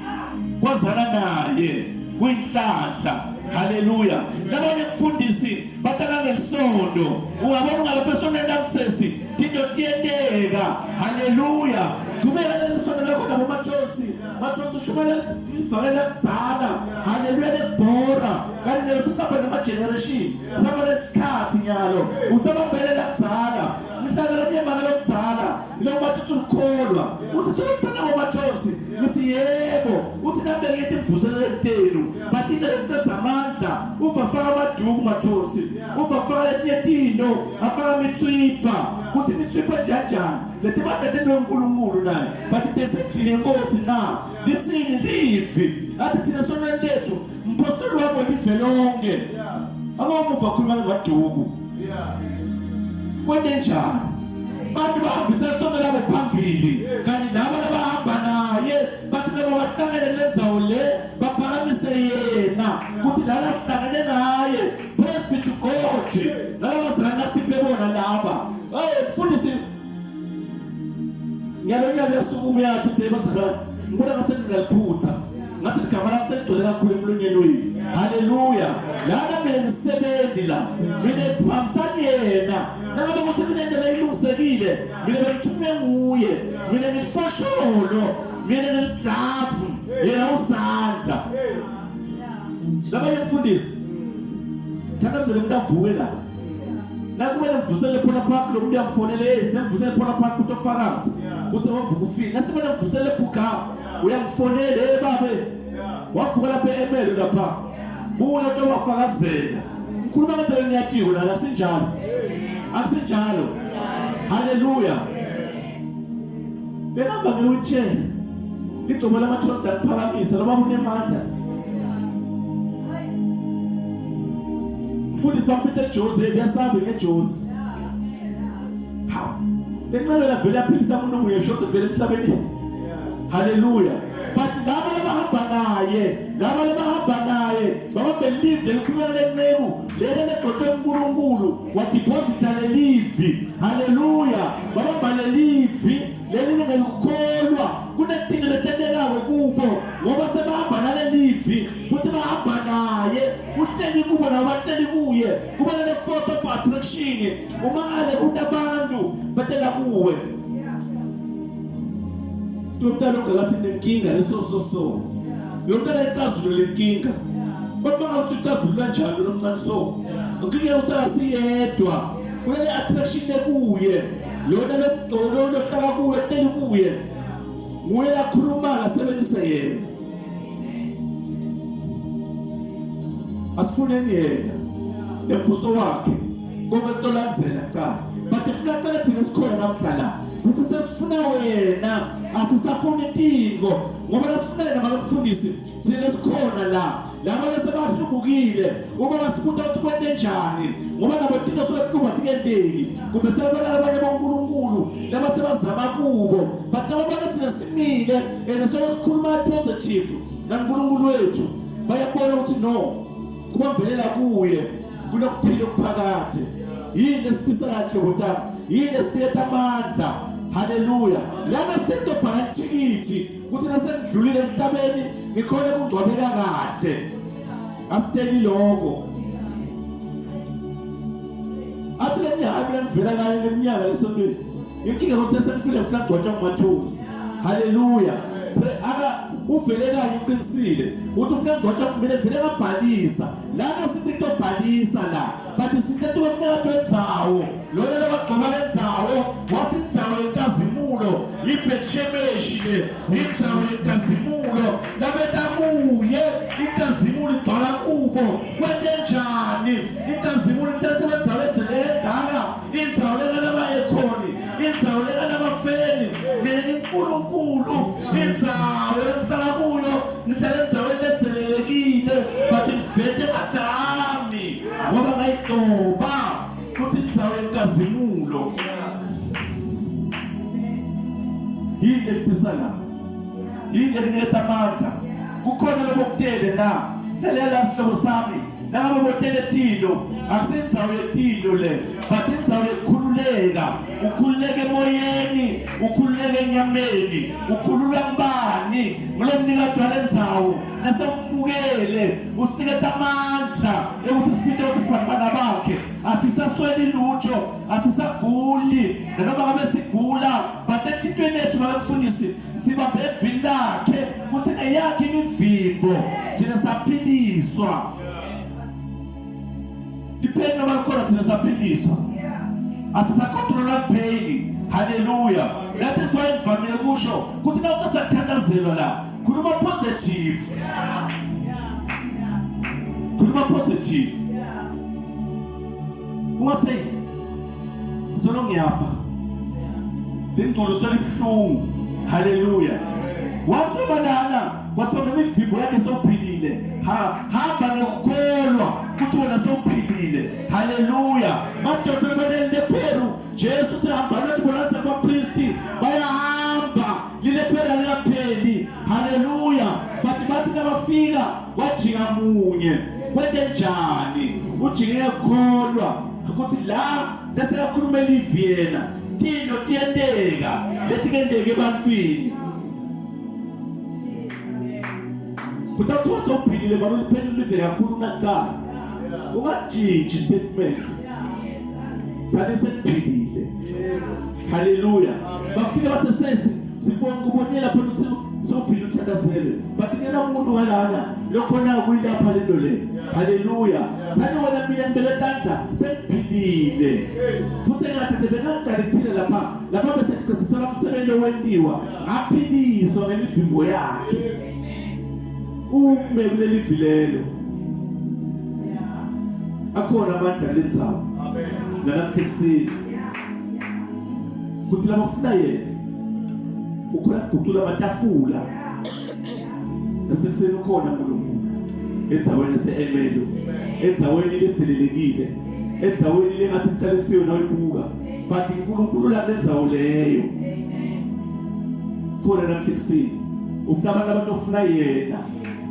Speaker 1: kwazana naye kuyinhlanhla. Haleluya. Labanye mfundisi batala nelisondo ungabona ungalapha esondweni lamsesi tinto tiyenteka. Haleluya. Chubeka nelisondo lakho nabo mathonsi mathonsi ushumayela ivangeli lakudala. Haleluya lekubhora kanti nelo sisamba nama-generation sihamba nesikhathi nyalo usabambele lakudala mhlaba lamnyamaka lokudala lokuba uthi ulikholwa uthi sokusanabo mathonsi ngithi yebo uthi nabeke imvuselelo tenu but into lecetha amandla uva faka amaduku mathonsi uva faka letinye tinto afaka imitswipha kuthi imitswipha njani leti bandla tento yoNkulunkulu naye but tesendlini yenkosi na lithini livi athi thina sonweni lethu mpostoli wabo live lonke angomuva khuluma ngamaduku kwente njani bantu bahambisa isonto labo phambili kanti laba labahamba naye bathi laba bahlangene kule ndzawo le baphakamise yena kuthi lana sihlangene ngaye. Praise be to God. Laba bazalwane nasiphe bona laba. Hey mfundisi ngiyalo nyalo yasukuma uyasho uthi bazalwane ngibona ngathi ngingaliphutha. Ngathi Ngathi igama lami seligcwele kakhulu emlonyeni wenu. Haleluya. Lana mina ngisebenzi la. Mina phambisani yena. Nangabe ukuthi mina indlela ilungisekile, mina bengithunywe nguye. Mina ngilifosholo, mina ngilidlavu, yena usandla. Labanye mfundisi. Thandazele umuntu avuke la. Nakube nemvusele phona park lo muntu uyamfonela hey sinemvusele phona park utofakaza ukuthi wavuka ufile. Nasibe nemvusele bhuga uyamfonela hey babe. Wavuka lapha emele lapha. Kuye utowafakazela. Ngikhuluma ngendlela eniyatiko lana akusinjalo. Akusinjalo. Haleluya. Behamba nge-wheelchair. Ligcobo lamathonsi lakuphakamisa loba unemandla. Mfundisi bamphethe eJozi kuyasabi ngeJozi. Hawu. Lencebela vele yaphilisa umuntu omunye shothe vele emhlabeni. Haleluya. But laba labahamba naye, laba labahamba naye, baba believe lelikhuluma lenceku, lena legcotshwe uNkulunkulu, wadeposita lelivi. Haleluya. Babamba lelivi, leli lingekukholwa. Kunetinto letentekako kubo ngoba sebahamba nalelivi futhi bahamba naye. Uhleli kubo nabo bahleli kuye. Kuba nale force of attraction. Uma ngale kuthi abantu batela kuwe. Lo mntana ongakathi nenkinga leso so so. Lo mntana icazulule lenkinga. Baba ngathi ucazulula kanjani lo mncane so. Inkinga ukuthi akasiyedwa. Kunale attraction ekuye. Lona lomgcolo lohlala kuye hleli kuye. Nguye lakhuluma asebenzise yena. Asifuneni yena. Nembuso wakhe. Konke kutolandzela kucala. But kufuna kucala thina sikhona namhla la. Sithi sesifuna wena, asisafuni tintfo ngoba nasifuna yena bakamfundisi thina sikhona la. Laba lesebahlubukile uma basibuta ukuthi kwente njani ngoba nabo tinto soke tikuba tikenteki kumbe sebabona labanye boNkulunkulu labathe bazama kubo but nabo bona thina simile and soke sikhuluma positive naNkulunkulu wethu bayabona ukuthi no kubambelela kuye kunokuphila okuphakade yini esitisa kahle botami yini esiniketa amandla haleluya lana sitento bhala ithikithi ukuthi nasengidlulile emhlabeni ngikhona ukungcwabeka kahle asiteli lokho athi le minyaka mina ngivela kanye leminyaka lesontweni inkinga ukuthi sengifile ngifuna kugcwatshwa ngumathuzi haleluya aka uvele kanye uqinisile uthi ufuna kugcwatshwa mina vele ngabhalisa lana sithi kutobhalisa la but sithi tukumnika twendzawo lona labagcoba lendzawo wathi indzawo yenkazimulo ibetshemeshi le indzawo yenkazimulo labeta kuye inkazimulo igcwala kubo kwente njani inkazimulo ihlala kwendzawo edzeleke ngaka indzawo lenganama-ekhoni indzawo lenganamafeni mina nginkulunkulu indzawo lengihlala kuyo ngihlala endaweni ledzelelekile but ngivete emadami ngoba ngayigcoba futhi indzawo yenkazimulo yini ekutisa la yini ekuniketa amandla kukhona lobokutele na lalela sihlobo sami nangabe botele tilo akusindzawo yetilo le but indzawo yekukhululeka ukhululeke emoyeni ukhululeke enyameni ukhululwa kubani ngulo mnikati walendzawo nasewumbukele usiniketa amandla ekuthi siphinde ukuthi sibantwana bakhe asisasweli lutho asisaguli nanoma ngabe sigula but enhlitweni yethu bakamfundisi sibambe evini lakhe kuthi ngeyakhe imivimbo thina saphiliswa lipheni noma likhona thina saphiliswa asisacontrolwa lipheni haleluya that is why ngivamile kusho ukuthi nawuthatha kuthandazelwa la khuluma positive khuluma positive ungathi solo ngiyafa lengculo selibuhlungu haleluya wasebanana kwathiwa nemivimbo yakhe sewuphilile ha hamba ngokukholwa kuthi wena sewuphilile haleluya madoda lebenelilepheru Jesu uthi hambani uthi kubapristi bayahamba lilephera likapheli haleluya bathi bathi nabafika wajika munye kwente njani ujike kukholwa ukuthi la bese yakhuluma elivi yena tinto tiyenteka letikenteke ebantwini. Kutawuthiwa sowuphilile mara uliphendula live kakhulu kunakuqala. Ungajintshi statement. Thani sekuphilile. Haleluya. Bafike bathe sesi sibonga kubonile lapho ukuthi sowuphila uthandazelwe. Bathi ngena umuntu ngalana lokhona kuyilapha lento le. Haleluya. Thani wena mina ngibeke tandla sekuphilile. Futhi engathi sebengaqala ukuphila lapha lapha bese kucedisela umsebenzi owentiwa ngaphiliswa ngemivimbo yakhe. Ume kuleli vilelo. Akhona amandla kulendzawo. Amen. Nalapha ekuseni. Kuthi labafuna yena ukhona kugucula amatafula. Nasekuseni ukhona uNkulunkulu. Endzaweni yase-Emelo. Endzaweni lethelelekile. Endzaweni lengathi kuqale kusiyo nayibuka. But uNkulunkulu la kulendzawo leyo. Khona namhla ekuseni. Ufuna abantu abantu ofuna yena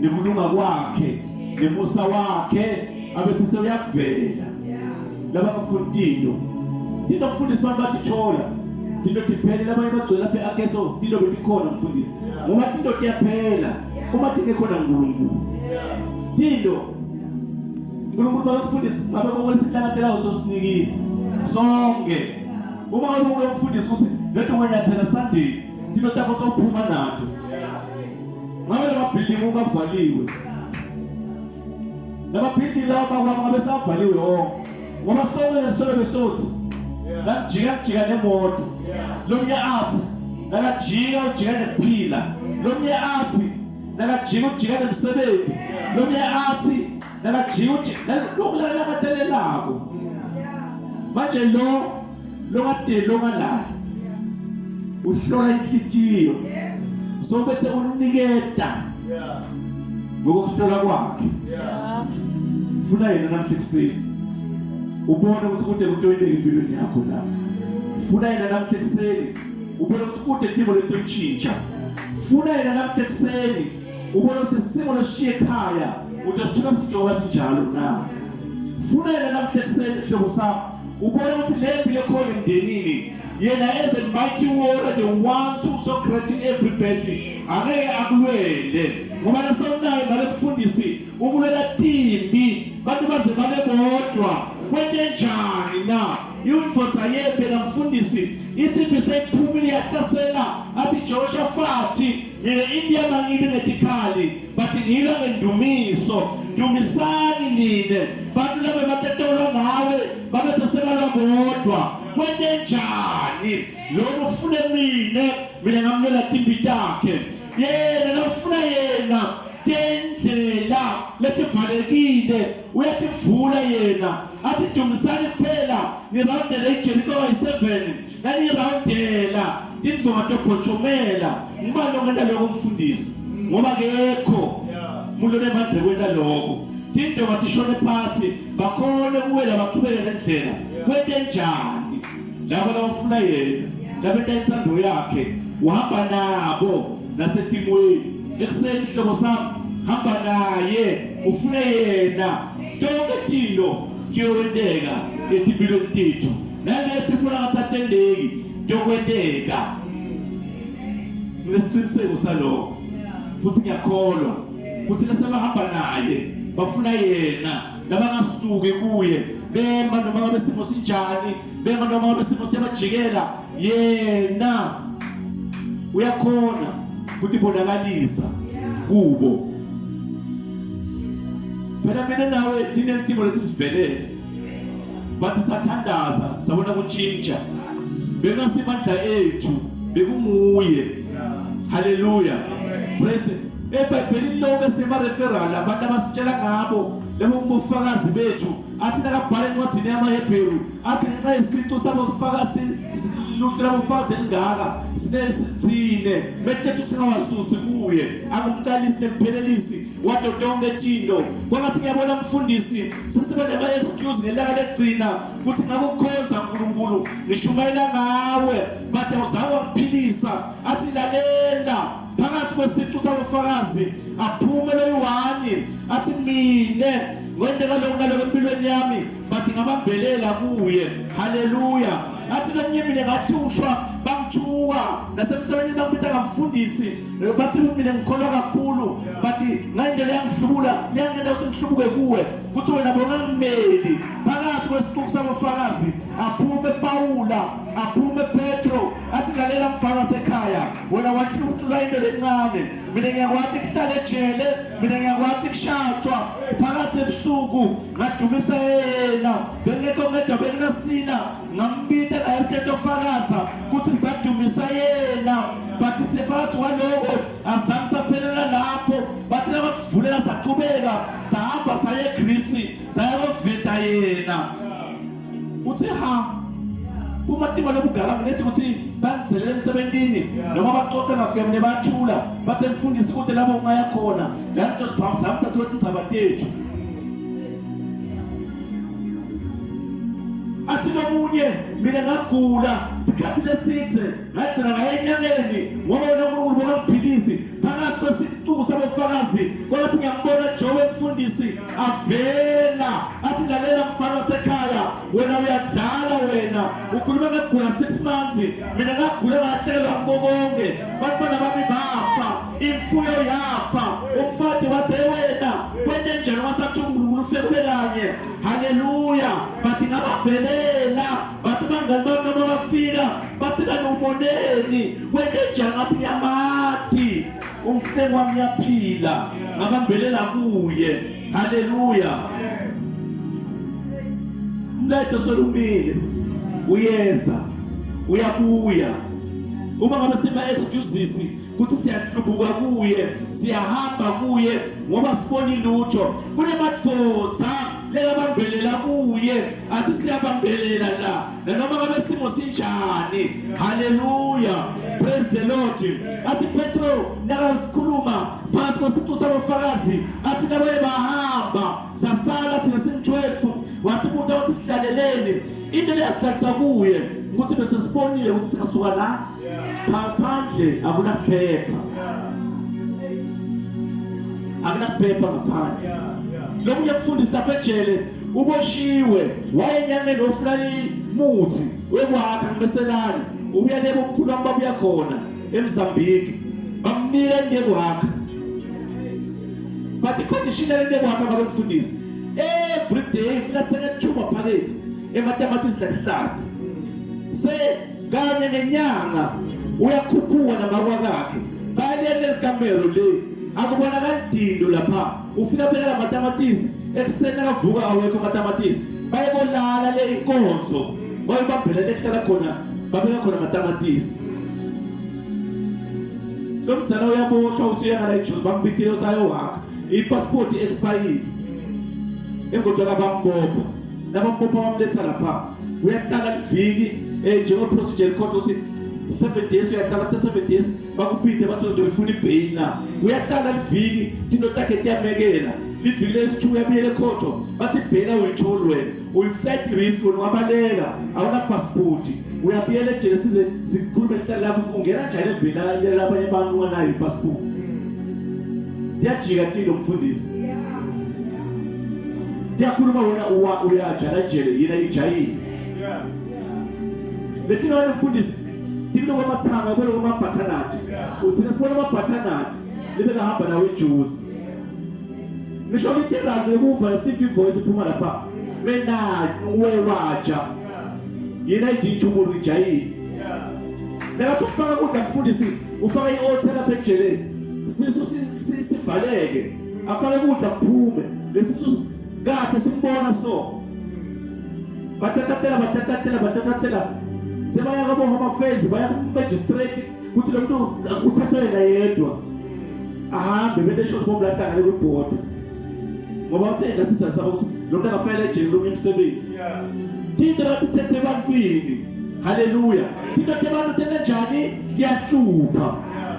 Speaker 1: nekulunga kwakhe nemusa wakhe abethi sewuyavela laba bafuna tinto tinto mfundisi abantu batithola tinto tiphele labanye bagcwele lapha e-akeso tinto betikhona mfundisi ngoba tinto tiyaphela uma tingekhona nkulunkulu tinto unkulunkulu bakafundisi ngabe konke lesihlakatelayo sosinikile sonke uma ngabe kulo mfundisi ukuthi leto wanyathela sandini tinto takho sowuphuma nato ngabe lamabhildingi ungavaliwe lamabhildingi lawa makwami ngabe savaliwe wonke ngoba sonke lesolo besothi nakujika kujika nemoto lomnye athi nakajika ujika nekuphila lomnye athi nakajika ujika nemsebenzi lomnye athi nakajika ujika lokulakatelelako manje lo lokade lokalala uhlola inhlitiyo so bethe uniketa ngokuhlola kwakhe funa yena namhla ekuseni ubone ukuthi kude kutoyinteka empilweni yakho la funa yena namhla ekuseni ubone ukuthi kude timo letotshintsha funa yena namhla ekuseni ubone ukuthi isimo lesishiye ekhaya utosithola sijoba sinjalo na funa yena namhla ekuseni sihlobo sami ubone ukuthi le mpilo ekhona emndenini yena as a mighty warrior the one who so great in every battle angeke akulwele ngoba nasewunayo ngale mfundisi ukulwela timbi bantu baze babe bodwa kwente njani na indvodza yembe namfundisi ithi impi seyiphumile yahlasela athi Jehoshafati mina impi yami angilwi ngetikhali but ngilwa ngendumiso dumisani nine bantu laba batetolwa ngawe babethe sebalwa bodwa kwente njani lona ufune mina mina ngamlwela timbi takhe yena nawufuna yena tendlela letivalekile uyativula yena athi dumisani kuphela nirawundele ijeriko kayi-7 nanirawundela tindlonga tobhochomela ngubani ongenta lokho mfundisi ngoba kekho umuntu onemandla ekwenta lokho tindonga tishone phasi bakhone kuwela baqhubeke nendlela kwente njani labo labafuna yena labenta inthando yakhe uhamba nabo nasetimweni ekuseni isihlobo sami hamba naye ufune yena tonke tinto tiyokwenteka etimpilweni tethu naleti sibona ngathi atendeki tokwenteka nginesiqiniseko salokho futhi ngiyakholwa futhi nasebahamba naye bafuna yena labangasuki kuye bema noma ngabe simo sinjani bema noma ngabe simo siyabajikela yena uyakhona kutibonakalisa kubo phela mina nawe tinelitimo letisivelele bathi sathandaza sabona kutshintsha bengasimandla ethu bekunguye haleluya praise ebhayibhelini lonke sinema-referral abantu abasitshela ngabo lebo kubufakazi bethu athi nakabhala encwadini yamaHebheru athi ngenxa yesicu sabofakazi luhlu labofakazi elingaka sine mehlethu singawasusi kuye angumqalisi nemphelelisi wato tonke tinto kwangathi ngiyabona mfundisi sesibe nama-excuse ngelanga lekugcina ukuthi ngakukhonza uNkulunkulu ngishumayela ngawe but awuzange wangiphilisa athi lalela phakathi kwesicu sabofakazi aphume loyi-one athi mina ngwenteka lokhu naloko empilweni yami but ngabambelela kuye haleluya. Athi lomunye mina ngahlushwa bangithuka nasemsebenzini bangibita ngamfundisi bathi mina ngikholwa kakhulu bathi ngayindlela yangihlubula liyangenda ukuthi ngihlubuke kuwe kuthi wena bongangimeli phakathi kwesicuku sabofakazi aphume Pawula aphume Petro athi lalela mfana wasekhaya wena wahlutshulwa into lencane mina ngiyakwati kuhlala ejele mina ngiyakwati kushatshwa phakathi ebusuku ngadumisa yena bengekho ngedwa benginasina ngambita naye umthetho ofakaza ukuthi sadumisa yena bathi phakathi kwaloko azange saphelela lapho bathi nabasivulela saqhubeka sahamba saye eGreece saya koveta yena uthi ha kumatima lobugaka mina ethi ukuthi bangidzelele emsebentini noma baxoxa ngafika mina bathula bathe mfundisi kude lapho ungaya khona la nto siphamisa hambisa thola tindzaba tethu athi lomunye mina ngagula sikhathi lesithe ngagcina ngaye enyangeni ngoba wena uNkulunkulu bongangiphilisi phakathi kwesicuku sabofakazi kwathi ngiyambona Joe mfundisi avela athi lalela mfana wasekhaya wena uyadlala wena ukhuluma ngekugula 6 months mina ngagula ngahlekelwa konke bantwana bami bafa imfuyo yafa umfati wathi wena kwente njani wasathi uNkulunkulu ufike kube kanye haleluya bathi ngababhelela bathi bangani bami noma bafika bathi kanti umoneni kwente njani ngathi ngiyamathi umhlengi wami uyaphila ngabambelela kuye haleluya umlayeto solumile uyeza uyabuya uma ngabe sinema excuses ukuthi siyahlubuka kuye siyahamba kuye ngoba sibona ilutho kunemadvodza lekabambelela kuye athi siyabambelela la nanoma ngabe simo sinjani haleluya praise the lord athi Petro nakakhuluma phakathi kwesicu sabafakazi athi nabaye bahamba sasala thina singu-12 wasibuta ukuthi sihlaleleni into leyasihlalisa kuye ukuthi bese sibonile ukuthi singasuka la phandle akunakuphepha akunakuphepha ngaphandle lokunye kufundisa lapha ejele uboshiwe wayenyangeni ofuna imuthi wekwakha ngibeselani ubuya lebo mkhulu wami babuya khona eMozambique bamnika into yekwakha but icondition yalento yekwakha ngabe mfundisi every day funa thenge thuba phakathi ematamatisi lahlata se kanye ngenyanga uyakhuphuka namakwakakhe bayalele likamelo le akubonakali dindo lapha ufika phela amatamatisi ekuseni akavuka awekho amatamatisi bayekolala le inkonzo bayobambela lehlala khona babeka khona amatamatisi lo mdzala uyaboshwa ukuthi uyangala ijuzi bambitile usayowakha ipasipoti expire engodwa bambopha nabambopha bamletha lapha uyahlala liviki eh njengo procedure court uthi 7 days uyahlala after 7 days bakupite bathi uzoyifuna ibail na uyahlala liviki tinto takhe tiyamekela liviki lesithu uyabuyela ekhotho bathi ibhela uyitholi wena uyi-flight risk wena ungabaleka awunapasipoti uyabuyela ejele size sikhulume licala lakho ukuthi ungena njani evela labanye abantu unganayo ipasipoti tiyajika tilo mfundisi tiyakhuluma wena uyajala ejele yena ijayile letino wena mfundisi tilo kwamathanga yabona kwamabhathanathi uthina sibona amabhathanathi libe kahamba nawo ijuzi ngisho literal nekuva sifi voice iphuma lapha mina wewaja yena ijinjumulo ijayile nekathi ufaka kudla mfundisi ufaka i-othela lapha ejeleni sisu sivaleke afake kudla kuphume lesisu kahle simbona so batatatela batatatela batatatela sebaya kabo home affairs baya ku-magistrate kuthi lo muntu uthathwe yena yedwa ahambe bente shows bomlahlangane kwibhoda ngoba uthe ngathi sasaba ukuthi lo muntu akafela ejele lomunye umsebenzi tinto latithethe ebantwini haleluya tinto tebantu tenenjani tiyahlupha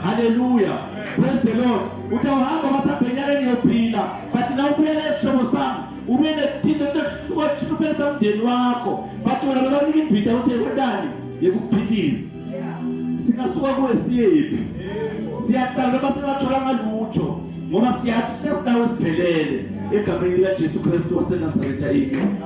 Speaker 1: haleluya praise the lord utawuhamba bathi abhenyakeni yophila but na ubuyele esihlobo sami ube netinto tohluphekisa umndeni wakho but wena bebanika imbhida ukuthi yekwentani yekukuphilisa singasuka kuwe siyephi siyahlala noma singatholanga lutho ngoba siyathi sinawo siphelele egameni likaJesu Kristu waseNazaretha amen.